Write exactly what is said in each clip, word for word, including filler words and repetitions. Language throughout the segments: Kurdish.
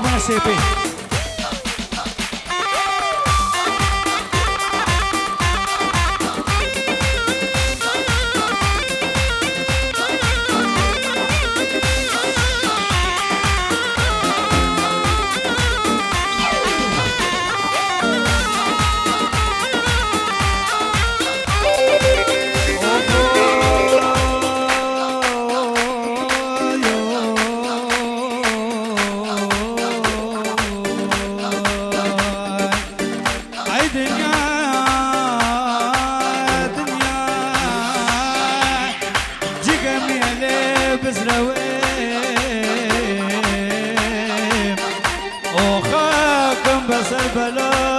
Bana şêpê. Ay dinya, dinya, cîgem yelê bizrewê, o xakim beser belar,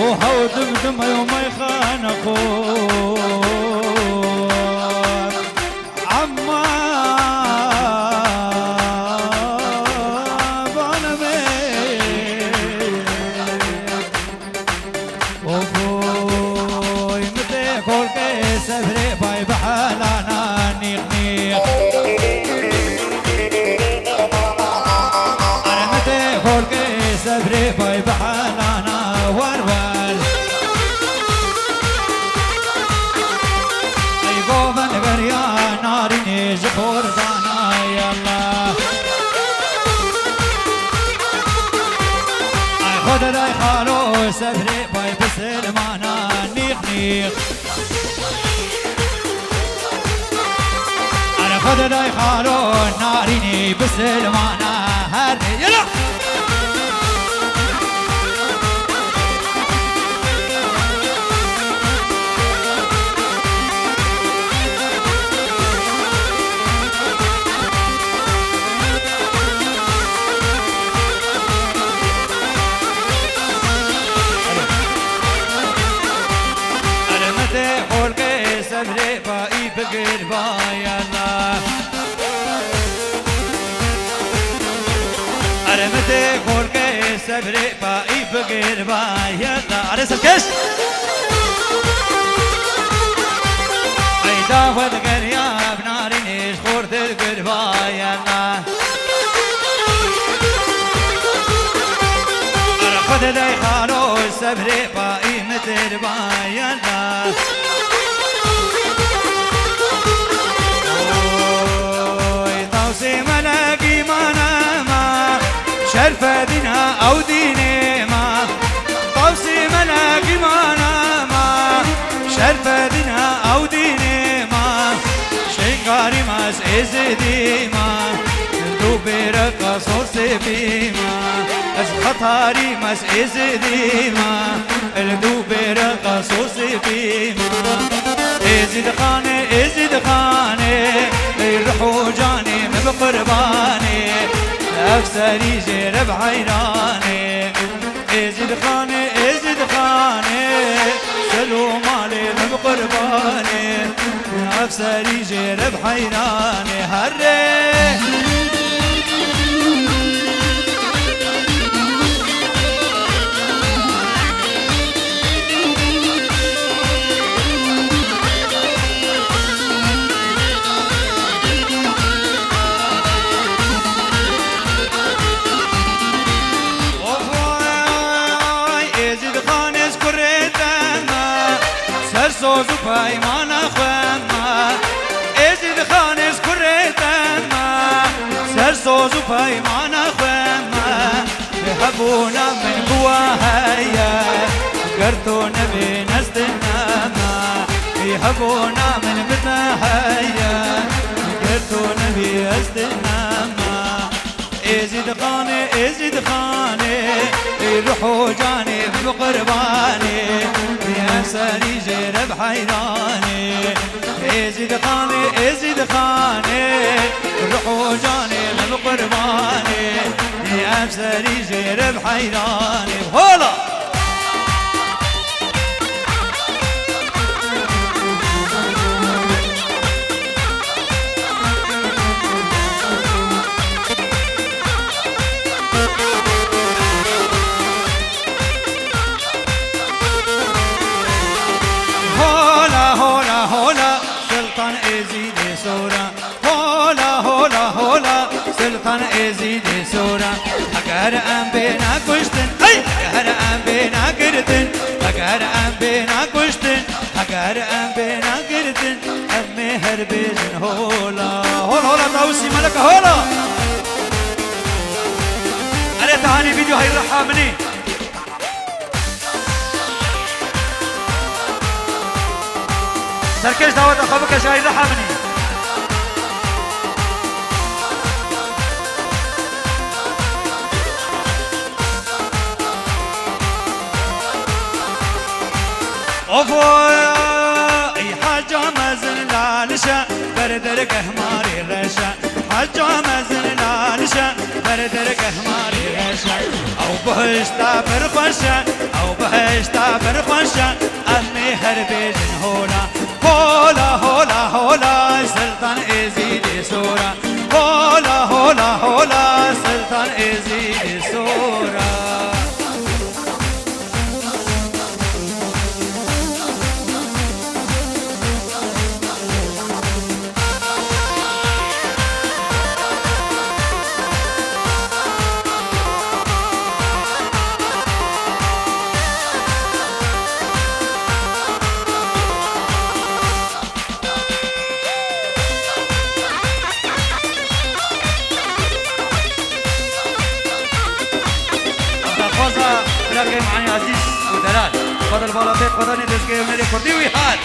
o hewdim dimey û meyxane xo. Amma bana me. Ofoy, mi tê kolkê sebrê bay bi helana nîx nîx. Are mi tê kolkê sebrê bay bi helana wer wer. Ey govend beriya narînê ji xordana yalla. Ay xwe de day xalo sebrê bay bi silmana nîx nîx. Are xwe de day xalo narînê bi silmana her yala. Eremete xolqê sebrê bayî bigir bayana. Eremete xolqê sebrê bayî bigir bayana. Are serkeş. Eyda xwe digeriya bi narînê ji xortir gir bayana. Ara xwe de dey xalo sebrê bayî mitir bayana. Oy, tawsê melekî mana ma, şerfe dîna ew dînê ma. Tawsê melekî mana ma, şerfe dîna ew dînê ma. Şengarî ma ez Êzidî ma, dû bêreqa sosê bî ma. Ez Xetarî ma ez Êzidî ma, li dû bêreqa sosê bî ma. Êzîd Xanê, Êzîd Xanê, ey ruh û canê min bi qurbanê. Ev serî jê re bi heyranê. Êzîd Xanê, Êzîd Xanê, ser û malê min bi qurbanê. Ev serî jê re bi heyranê herê. Of vay, Êzîd Xan ez kurê te me, ser soz û peymana xwe me. Êzîd Xan ez kurê te me, ser soz û peymana xwe me. Hebûna min bi we heye, ger tu nebî nestina me. Hebûna min bi te heye, ger tu nebî ez te nema. Êzîd Xanê, Êzîd Xanê, ey ruh û canê bi qurbanê, em serî jê re bi heyranê. Êzîd Xanê, Êzîd Xanê, ruh û canê bi qurbanê, em serî jê re bi heyranê. Hola! Hola, hola, hola, Sultan Êzîdê Sora. Hola, hola, Êzîdê sora, heger em bêne kuştin, hey! Heger em bêne girtin, heger em bêne kuştin, heger em bêne girtin, em ê her bêjin hola. Hola, hola, Tawusî Meleka, hola! Erê, tehanî vîdyo heyreha min î. Serkêş daweta xwe bike ji heyreha min î. Of oy, ey heca mezin lalişe, ber dergeh marê reşe. Heca mezin lalişe, ber dergeh marê reşe. Ew bihişta pir xweş e, ew bihişta pir xweş e. Em ê her bêjin hola, hola, hola, hola, Siltan Êzîdê sora. Hola, hola, hola, Siltan Êzîdê sora. Daxwaza firakê Mehanî Ezîz û Delal. Xwedil bala pê xwedanê dezgehê hunerê kurdî wî hat.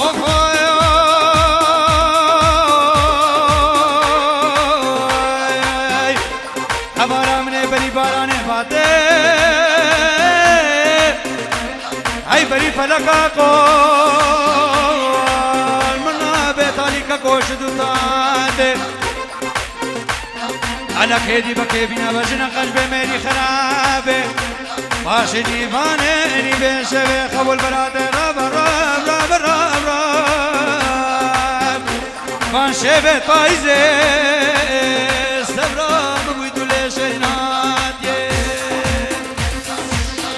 Of oy! Hevara min ê berî baranê hate. Hey berî feleka qol min nabe talî keko ji dûtan de. Ala kêdî bi kêfî nebe jina qencbê mêrî xerabe. Paşê dîvanê enî bê şevê xewil birate rabe rab rab rab rab. Van şevê payîzê sevra bibûy tu lê şênatiyê.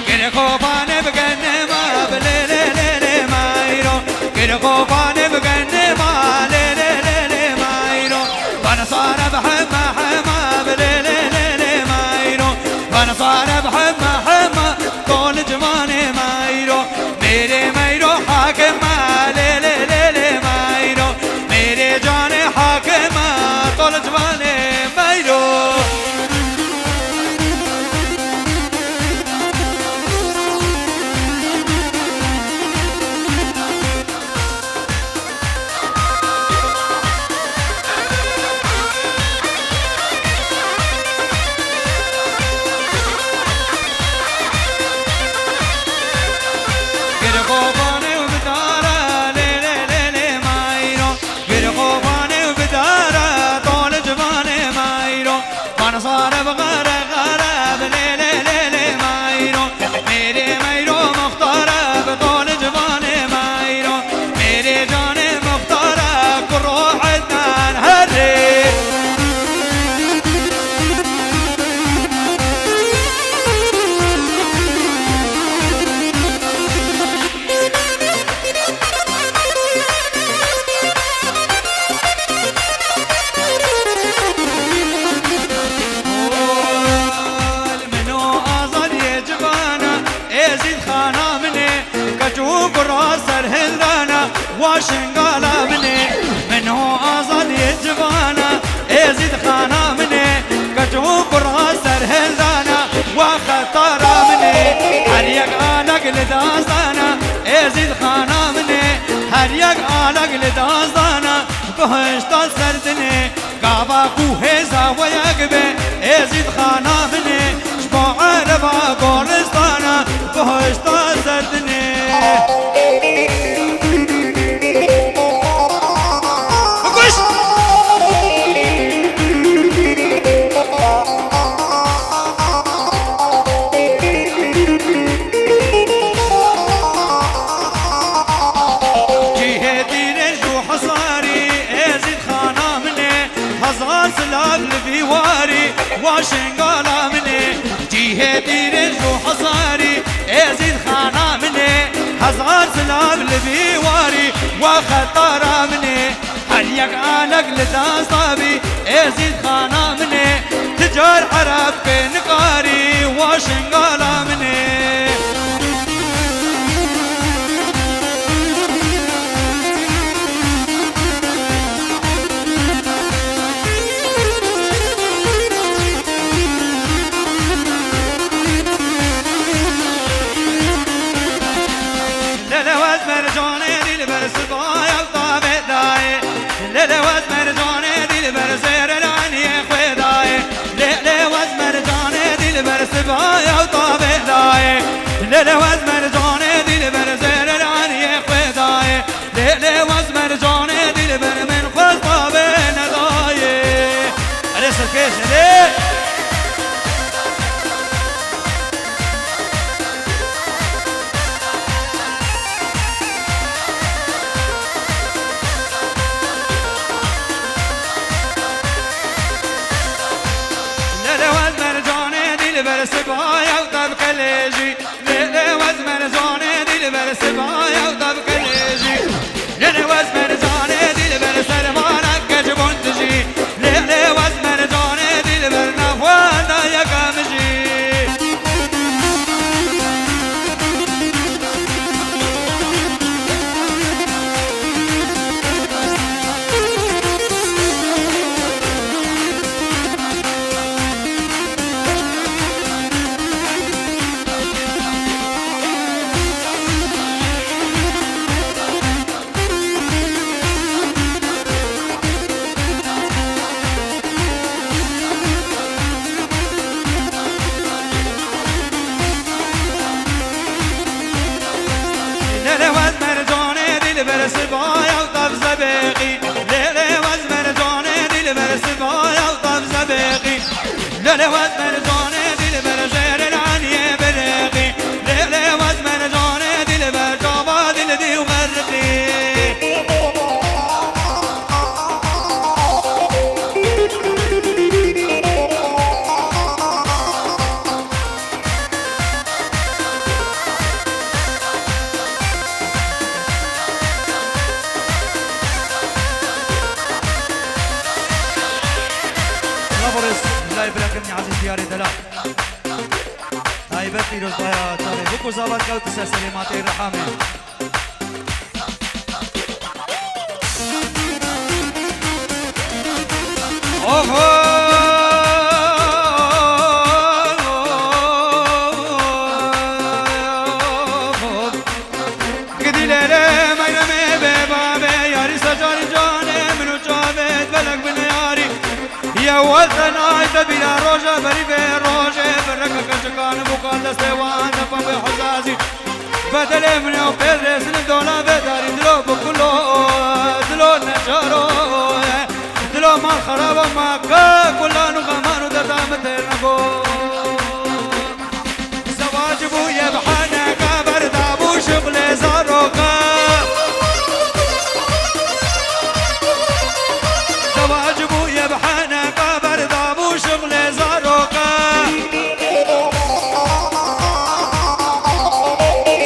Gere kopanê bigene ma bi lê lê lê lê mayro. Gere kopanê bigene ma lê lê lê lê mayro. Van sare bi hema hema bi lê lê lê lê mayro. Van sare bi hema hema tol ciwanê mayro. Mêrê mayro hakima lê lê lê lê mayro. Mêrê canê hakima tol ciwanê mayro. Gere kopanê û bidara lê lê lê lê mayro. Gere kopanê û bidara tol ciwanê mayro. Van sare bi xare xare bi lê lê lê lê mayro. Mêrê mayro muxtare bi tol ciwanê mayro. Mêrê canê muxtare kuro Ednan herê. Min o azadiyê civana, Êzîd xana min ê, keç û kura serhildana, wa şingala min ê. Min o azadiyê civana, Êzîd xana min ê, keç û kura serhildana, wa xetara min ê. Her yek alek li dastana, Êzîd xana min ê, her yek alek li dastana, bihişta ser dinê. Gava ku hêza we yek be, Êzîd xana min ê, ji bo ereba goristana, bihişta ser dinê. Bikuş! Cihê dîrêj û hezarî, Êzîd xana min ê, hezar silav li vî warî, wa şingala min ê. Cihê Hêdîrê ji hezarî, Êzîd xana min ê, hezar zilav li vî warî, we xetara min ê. Her yek alek li dasta bî, Êzîd xana min ê, ti car Ereb pê nikarî, we şingala min ê. Lele wez mercanê dilber sibaya û tavê dayê. Lele wez mercanê dilber zêre laniyê xwê dayê. Lele wez mercanê dilber sibaya û tavê dayê. Lele wez mercanê dilber zêre laniyê xwê dayê. Lê, lê wez mercanê dilber min xwesta bê nedayê. Erê serkêş, erê. Lê, lê wez mercanê dilber sibaya û tevqelê jî. Lê, lê wez mercanê dilber sibaya û tevqelê jî. Lê, lê wez mercanê dilber sermana keç bûn dijî. Lê, lê wez mercanê dilber nexwe da yeka min jî. Lele wez mercanê dilber sibaya û tavze bêxî. Lele wez mercanê dilber sibaya û tavze bêxî. Lele wez mercanê dilber zêre laniyê birêxî. Lele wez mercanê dilber çava dil dî û xerqî. Bravo, Rêz. Lay bırakın ya Aziz Diyarê Delal. Taybet pîrozbaya çavê. Biko zavat kewt ser serê matê rehamê. Oho! Gidî lêrê meyremê bê bavê, yarî secarî canê min û çavê felek bin yarî. Ye werte nayte bîra roje berî vê rojê, bereke keçikan bûka destê wan de pembê hezazî. Bedelê min ew pêl rêzin dola vê darî dilo bi kulo, dilo necaro ye. Dilo mal xeraba ma ke kulan û xeman û derda min têr nego. Zewac bûye bi heneka berdabû şixulê zaroka. Zewac bûye bi heneka berdabû şixulê zaroka.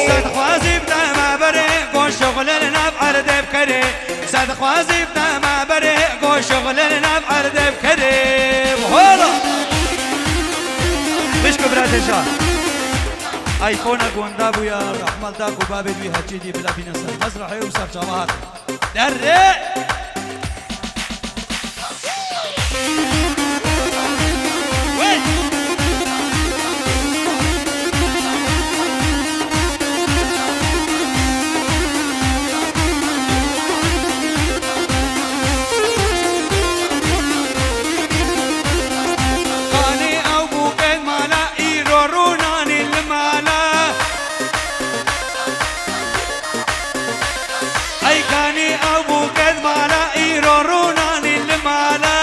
Sed xwazî bide me berê, got şixulê li nav erdê bikerê. Sed xwazî bide me berê, got şixulê li nav erdê bikerê. Hola! Bişko bira Deja. Ay kona gonda bûya, rehmal da ku babê wî heçî dî bila bîne ser mezrahê û ser çava hatin. Derre! Kanî ew bûkên mala îro rûnanî li mala. Ey kanî ew bûket mala îro rûnanî li mala.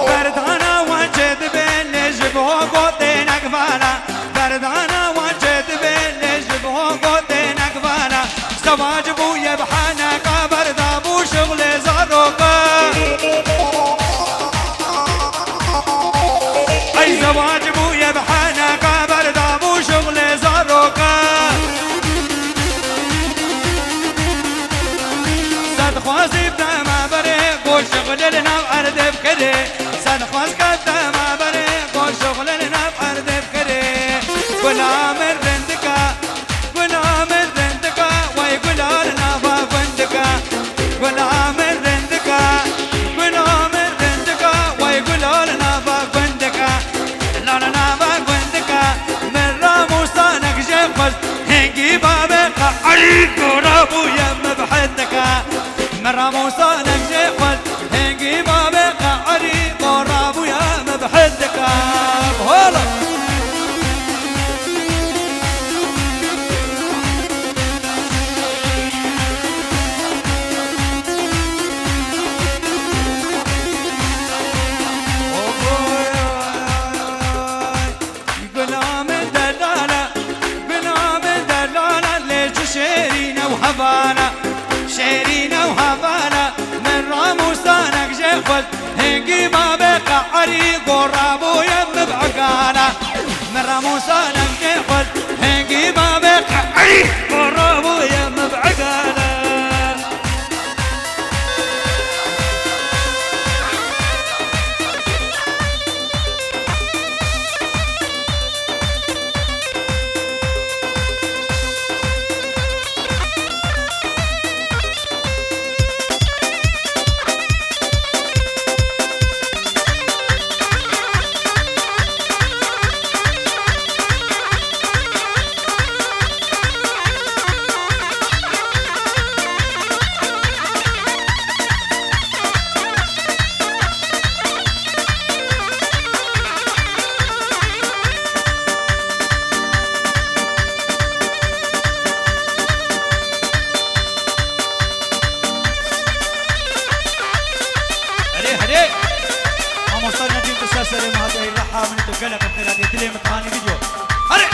Berdana wan çê dibe lê ji bo gotê nekvala. Berdana wan çê dibe lê ji bo gotê nekvala. Zewac bûye bi heneka berdabû şixulê zaroka. Gulê li nav erdê bikirê, sen xwez kete me berê, goşo gulê li nav erdê bikirê. Gula min rindika, gula min rindika, wey gula li nava gundika. Gula min rindika, gula min rindika, wey gula li nava gundika. La li nava gundika, min ramûsanek jê xwest, hingî babê qe erî gora bûye min bi hindika. Min ramûsanek jê xwest, hingî babê qe erî gora bûye min bi hindika. Hola! Gula min delale, gula min delale, lê çi şêrîne û hevale, şêrîne û hevale, min ramûsanek jê xwest, hingî babê qe erî gora bûye min bi egale. Min ramûsanek jê xwest, hingî babê qe erî gora bûye min bi egale. Herê, herê! Mamosta Necîm, tu ser serê min hatiye, Reha min, tu gelek bi xêr hatiye, dilê min dihanî vîdeo. Herê!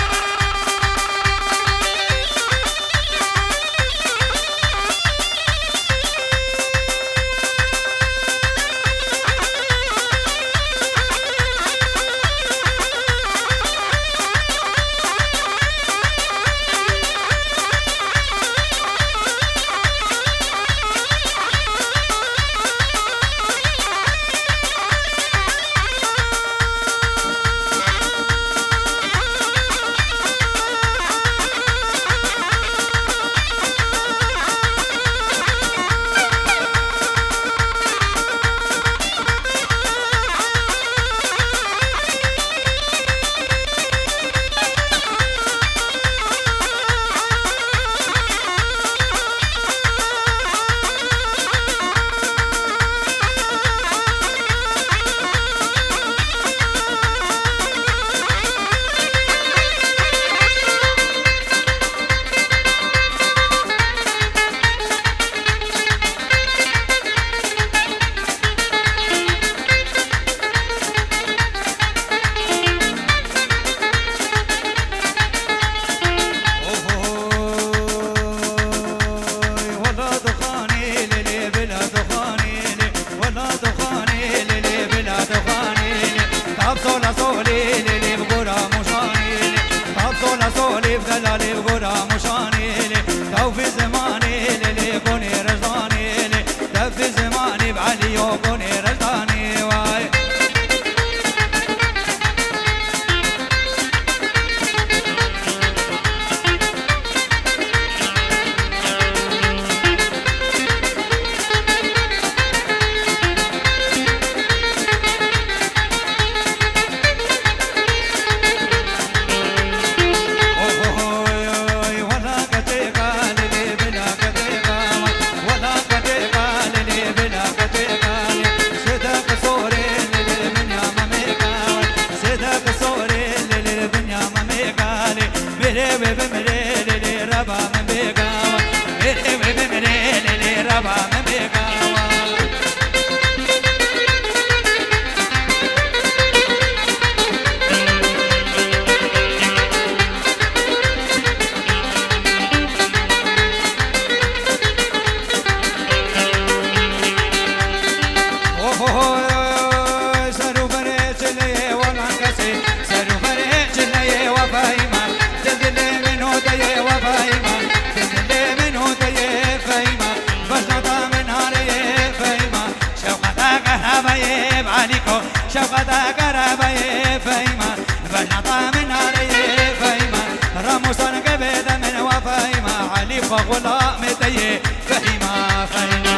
Fa xulamê te yê Fehîma, Fehîma.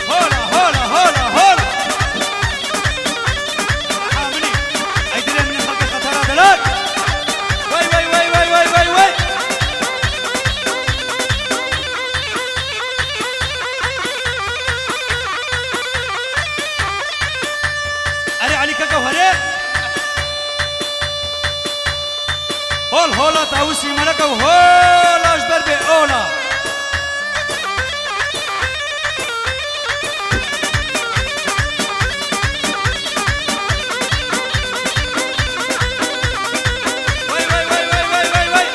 Hola, hola, hola, hola. Hamilî. Ey dilê min ê xelkê xetera delal. Wey, wey, wey. Erê Elî Keke, herê. Hol hola Tawusî Meleke û hola ji ber bê ola. Wey, wey, wey.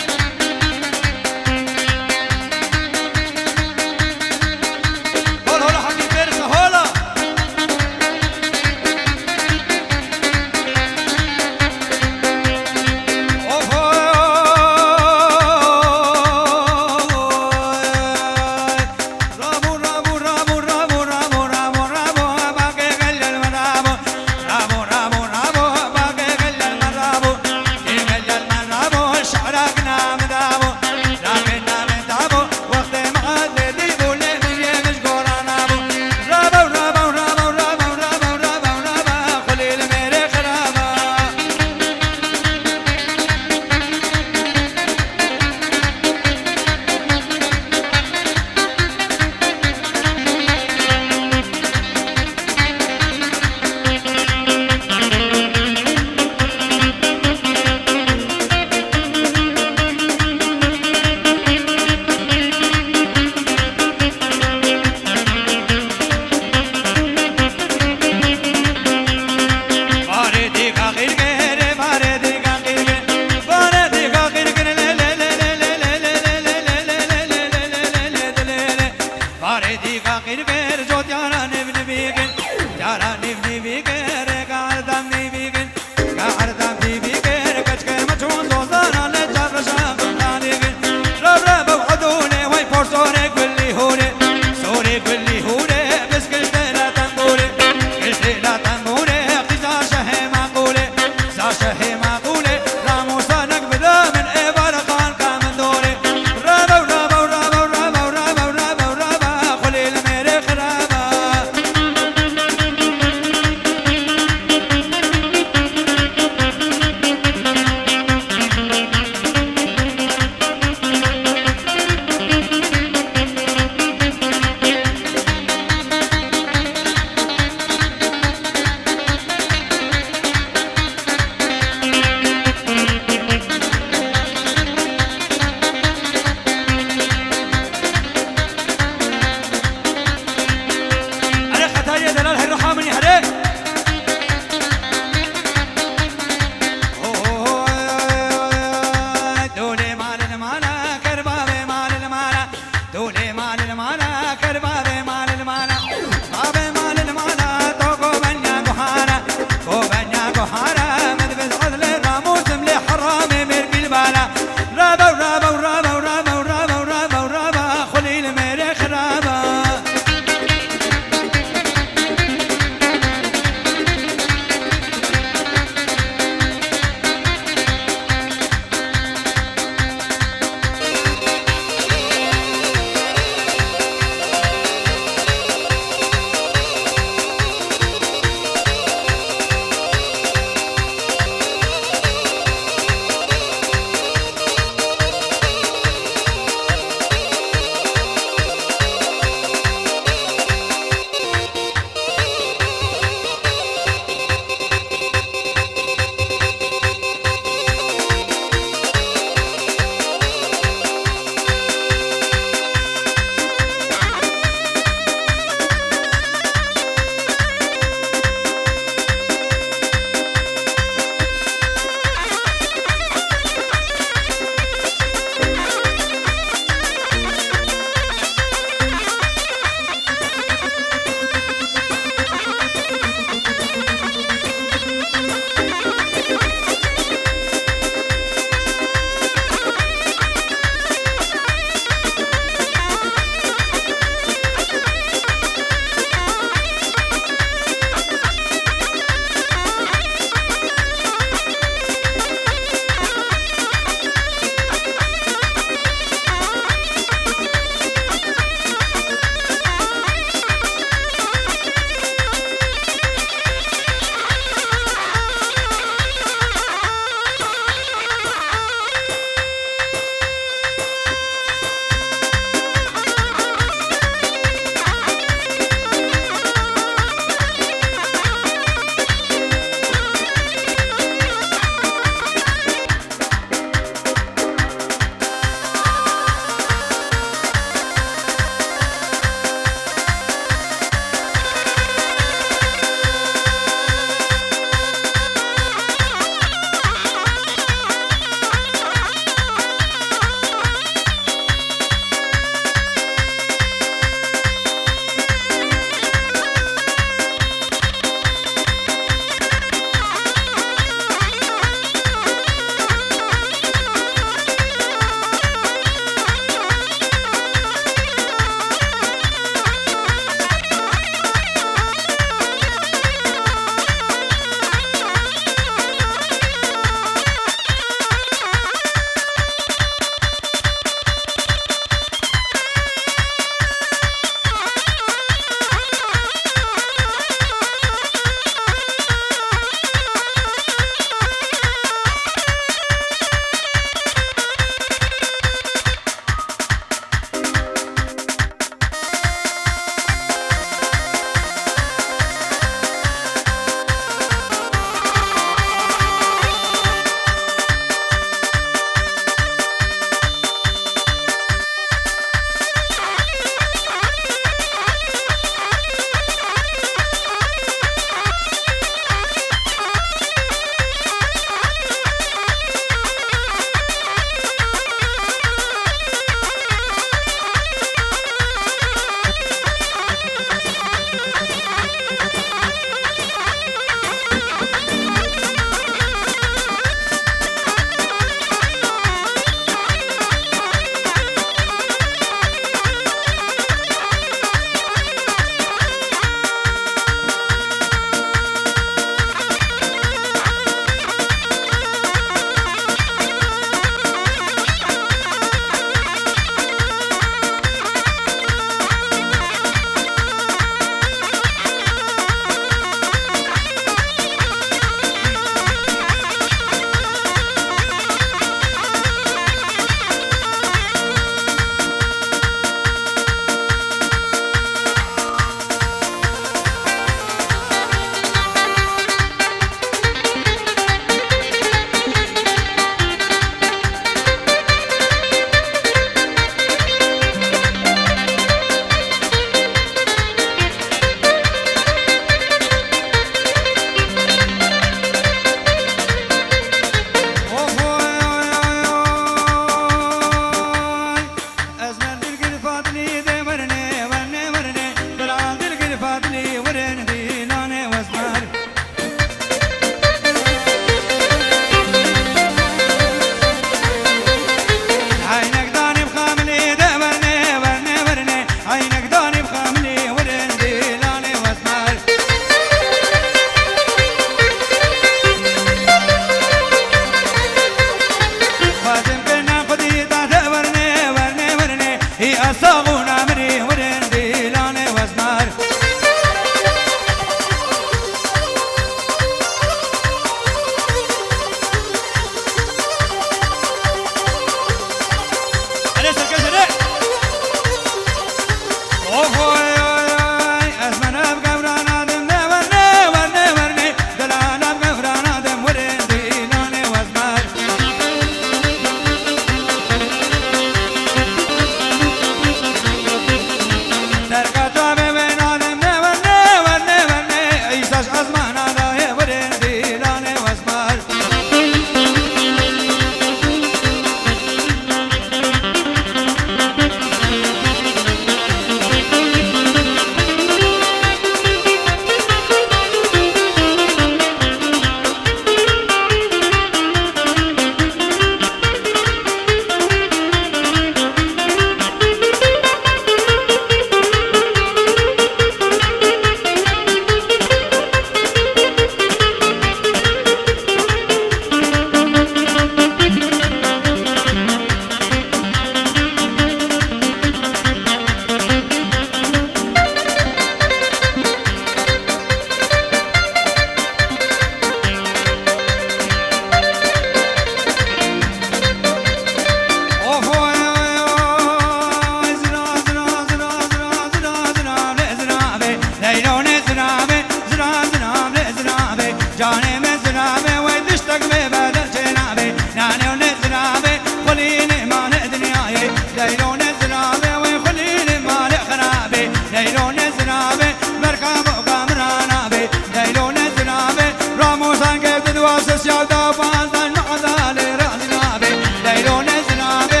Canê min zirabe, wey tiştek bê bedel çênabe. Nanê û ne zirabe, xulînê mane dinyayê. Leylo ne zirabe, wey xulînê mane xirabe. Leylo ne zirabe, berka boka min ranabe. Leylo ne zirabe, ramosan kevdi dua ses ya da bazdan maqdalê razinabe. Leylo ne zirabe.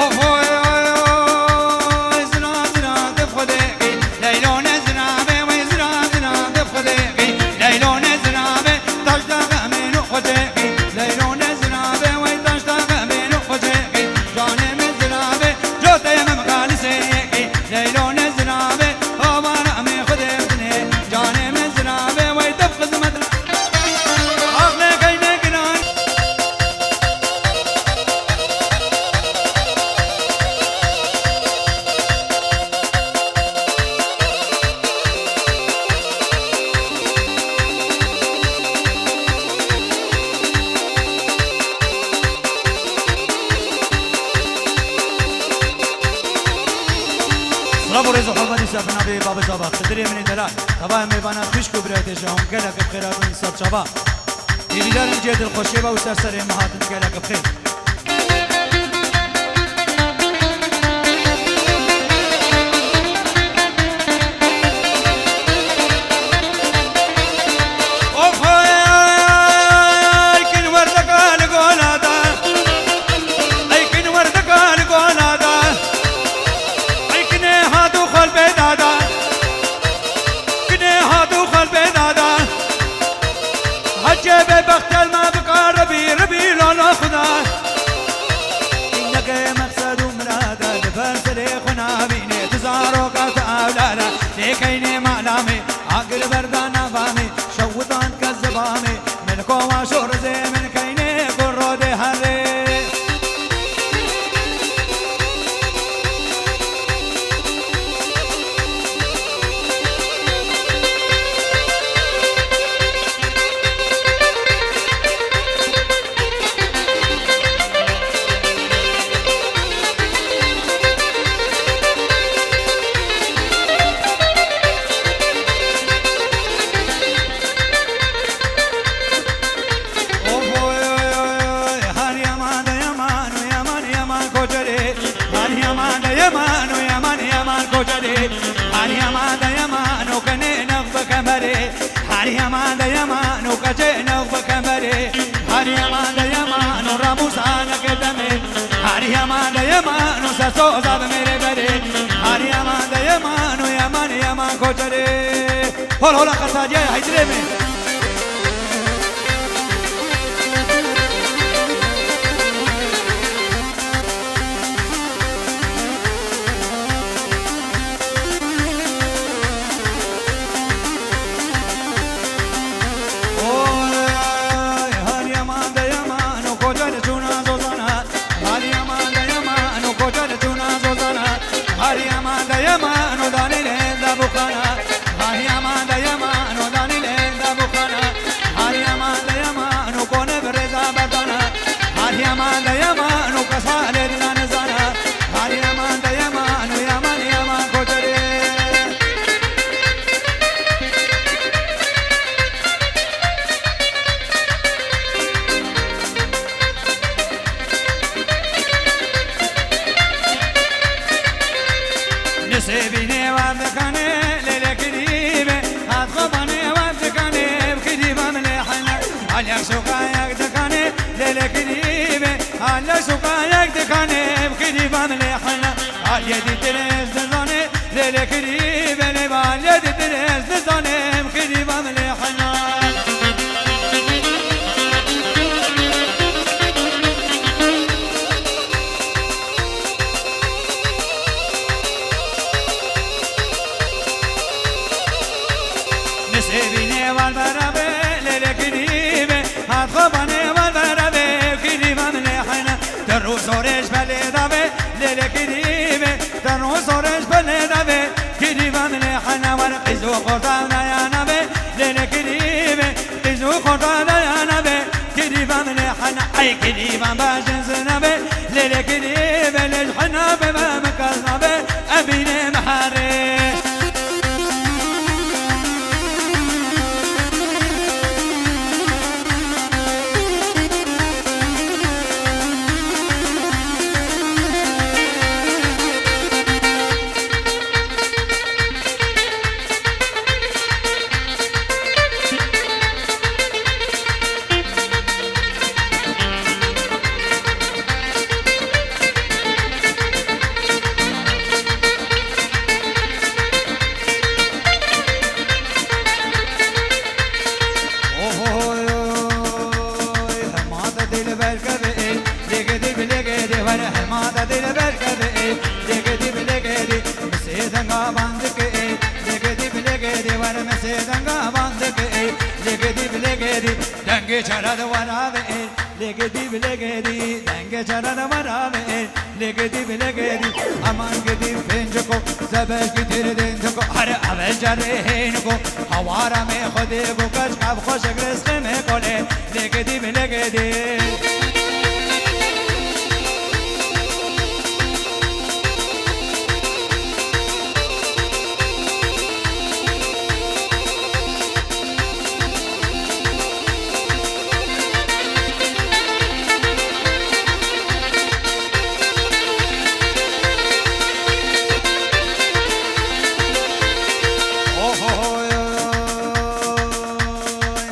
Of, oy, oy, oy, zina, zina, dif xwedê qî. Leylo ne zina be, wey zina, zina, dif xwedê qî. Leylo ne zina be, taş da xemê nu xwedê qî. Leylo ne zina be, wey taş da xemê nu xwedê qî. Canê min zina be, cotê min xalisê qî. Leylo ne zina be, amana min xwedê bidinê. Canê min zina be, wey dif xizmet. Aqlê qeynê giran. Silav û rêz û hurmet dîsa bi navê Babê Çaba. Xidirê min ê delal. Tevaya mêvana xwişk û birayê te ji hûn gelek bi xêr hatin, ser çava. Hêvîdar im cihê dilxweşiyê be û ser serê me hatin gelek bi xêr. Of, ay, ay, ay, kin werdeka li gola da. Ey kin werdeka li gola da. Ey kinê hat û xal pê dada. Kinê hat û xal pê dada. Hecê bê bextel me bika Rebî, Rebî lala Xuda. Neke meqsed û mirada li ber serê xwe nabîne. Tu zaroka tu ewlada. Lê keynê mala me, agir berda nava me. Şewitan ke ziba me. Min kova şorizê min keynê ku rodê herê. Of, oy, oy, oy, oy, har yaman da yaman, o yaman, yaman koçerê. Har yaman da yaman, o yaman, yaman koçerê. Har yaman da yaman, o kenê nexbe kemerê. Har yaman da yaman, o keçê nexbe kemerê. Har yaman da yaman, o ramûsane ke demê. Har yaman da yaman, o sesoza bi mêrê berê. Har yaman da yaman, o yaman, yaman koçerê. Hol hola Qertadiya ya Heydirê me. Oy, har yaman de yaman û koçer çûna zozana. Har yaman de yaman û koçer çûna zozana. Har yaman de yaman û danî lê de buxana. Har yaman de yaman û danî lê de buxana. Har yaman de yaman û kone bi rêza berdana. Har yaman de yaman û kesa lê dina nizana. Har yaman de yaman û yaman yaman koçerê. Nisêbînê wan dikanê lêlê kirî be, hat xwe banê wan dikanê bi kirî ban lê hena. Alya şoka yak dikanê lêlê kirî be, alya şoka yak dikanê bi kirî ban lê hena. Aliyê dîtir ez dizanê lêlê kirî be, lê aliyê dîtir ez dizanê bi kirî ban lê hena. Nisêbînê wan berabe lêlê kirî be, hat xwe banê wan berabe kirî ban lê hena. Te rû zorê ji belê dabe lêlê kirî be, te rû zorê ji belê dabe kirî ban lê hena. Xorta dayana be, lêlê kirî be, qîz û xorta dayana be, kirî ve min ê hena, ey kirî ve bajin zina be, lêlê kirî be, lêl hena be, ve min kazna be, ebînê miharê. Oy, hema te dilber keve ê, lêgedî bi lêgedî were, hema te dilber keve ê, lêgedî bi lêgedî, misê denga bandike ê, lêgedî bi lêgedî were, misê denga bandike ê, lêgedî bi lêgedî, dengê çara de wera ve ê, lêgedî bi lêgedî, dengê çara de wera ve ê, lêgedî bi lêgedî, aman gedî pênciko, zebeşkî têr dênciko, here ave cerê hêniko, hawara me xwedê go keç kav xweşik rizqê me kolê, lêgedî bi lêgedî. Ohoy,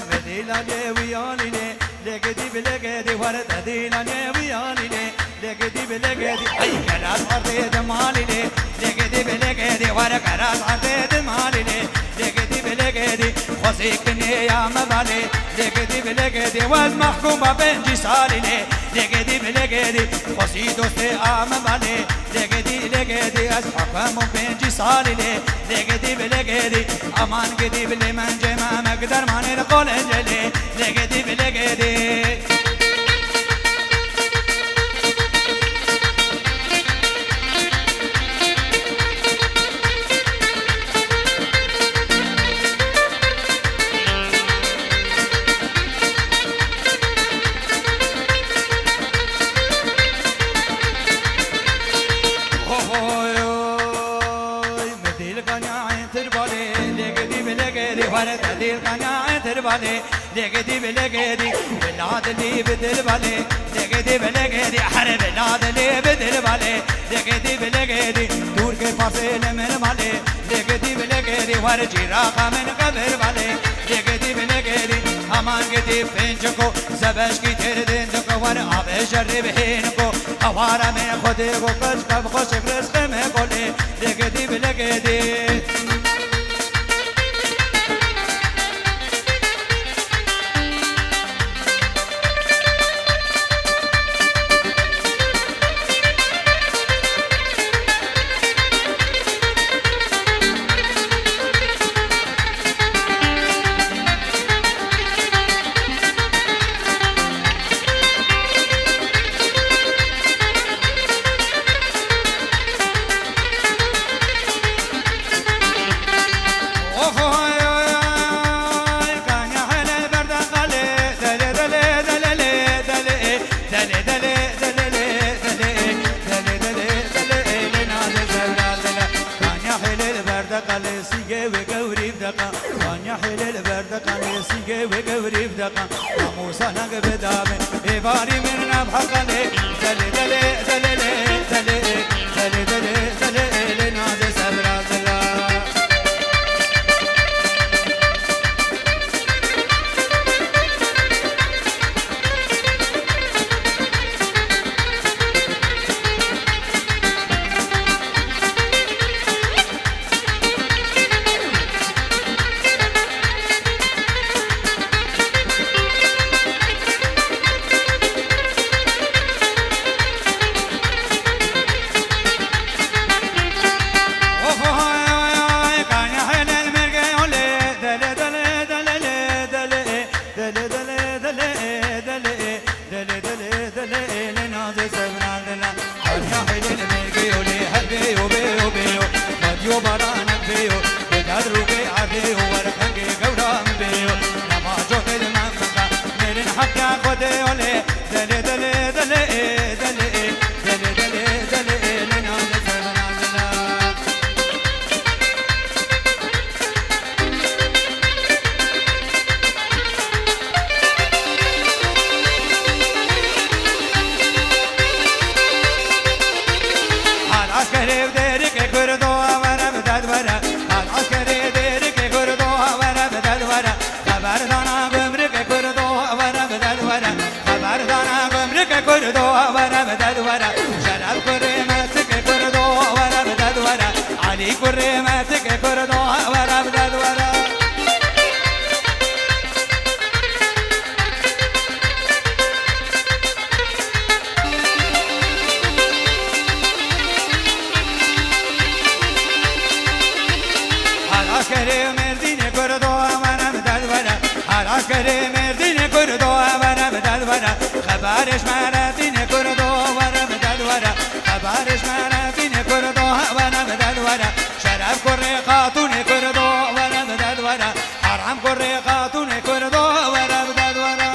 ve dîla lê wî alî lê, lêgedî bi lêgedî were te dîla lê wî alî lê. Lêgedî bi lêgedî, ey keras erdê di malî lê. Lêgedî bi lêgedî, were keras erdê di malî lê. Lêgedî bi lêgedî, xwezî kinê ya me balê. Lêgedî bi lêgedî, wez mehkûma pêncî salî lê. Lêgedî bi lêgedî, xwezî dostê a me balê. Lêgedî lêgedî, ez hekem û pêncî salî lê. Lêgedî bi lêgedî, aman gedî bi lê mencê me, me gi dermanê li qolê celê. Lêgedî bi lêgedî. Oy, oy, me dil kanya entir bale, lêgedî bi lêgedî, were te dil kanya entir bale. Lêgedî bi lêgedî, bila dilî bi dil balê. Lêgedî bi lêgedî, here bila dilî bi dil balê. Lêgedî bi lêgedî, Tûrkê Farsê li min malê. Lêgedî bi lêgedî, were cîraqa min qebir balê. Lêgedî bi lêgedî, aman gedî pênciko, zebeşkî têr dênciko, were avê jerê bihêniko. Hewara min xwedê go keç kev xweşik rizqê me kolê. Lêgedî bi lêgedî. Kanya helê li ber de qelê, sîngê wê gewrî bi deqa. Kanya helê li ber de qelê, sîngê wê gewrî bi deqa. Namûsa nag bi dame, êvarî min nab heqelê. Delê, delê, delê, lê, delê, delê, delê, delê, lê nazê sebra dila. Hal askerê dêrikê Kurdo were bi ded were. Hal askerê dêrikê Kurdo were bi ded were. Xeberdana gumrikê Kurdo were bi ded were. Xeberdana gumrikê Kurdo were bi ded were. Şeref kurê metikê Kurdo were bi ded were. Elî kurê metikê Kurdo were bi ded were. Hal askerê Mêrdînê Kurdo were bi ded were. Hal askerê Mêrdînê Kurdo were bi ded were. Xebarê ji Meretînê Kurdo were bi ded were. Xebarê ji Meretînê Kurdo were bi ded were. Şeref kurê Xatûnê Kurdo were bi ded were. Haram kurê Xatûnê Kurdo were bi ded were.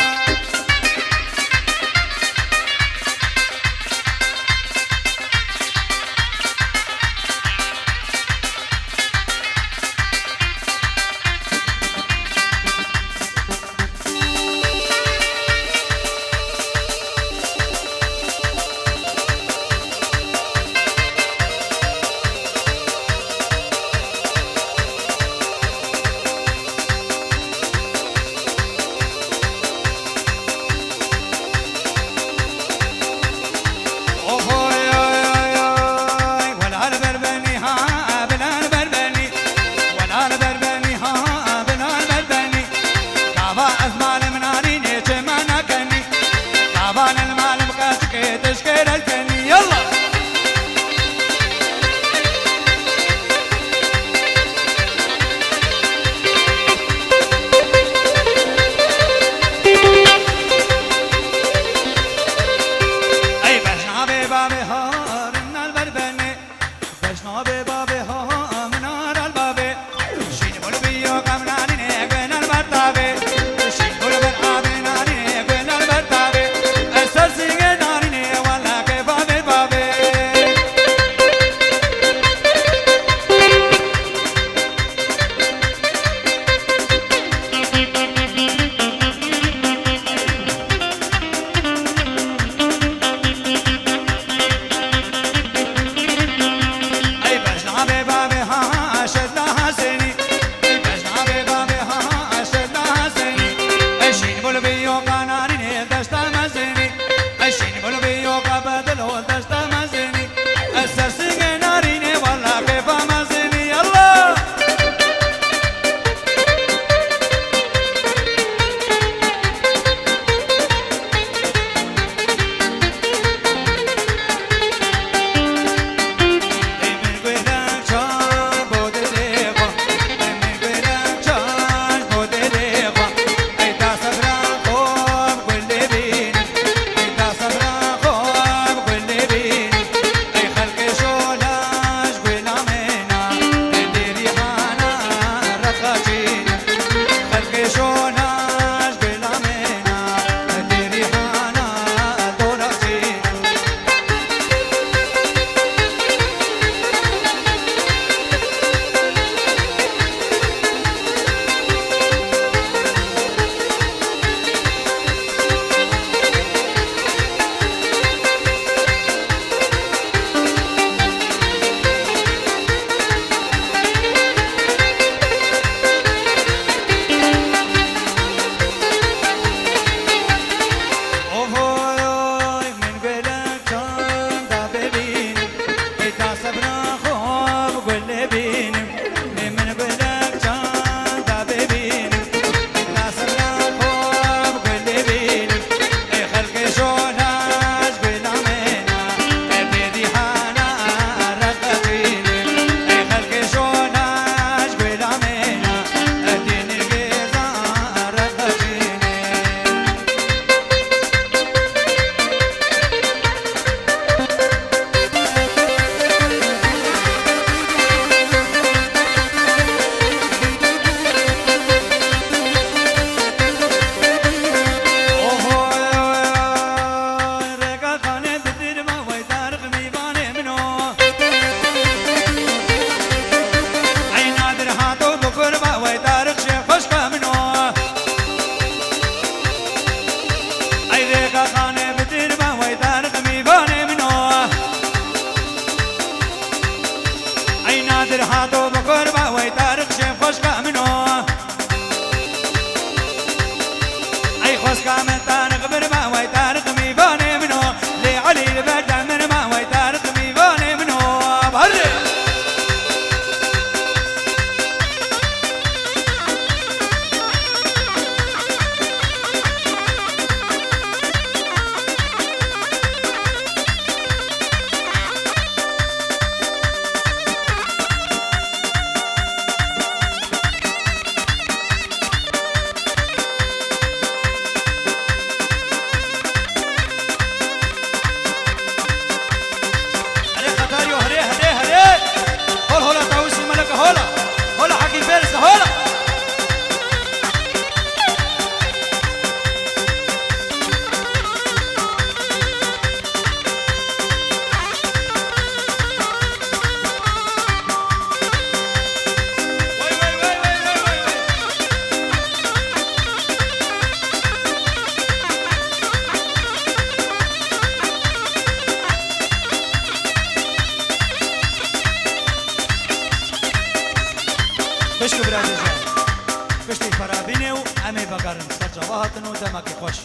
Piştî xerabînê û em ê vegerin ser çava hatin û demekî xweş.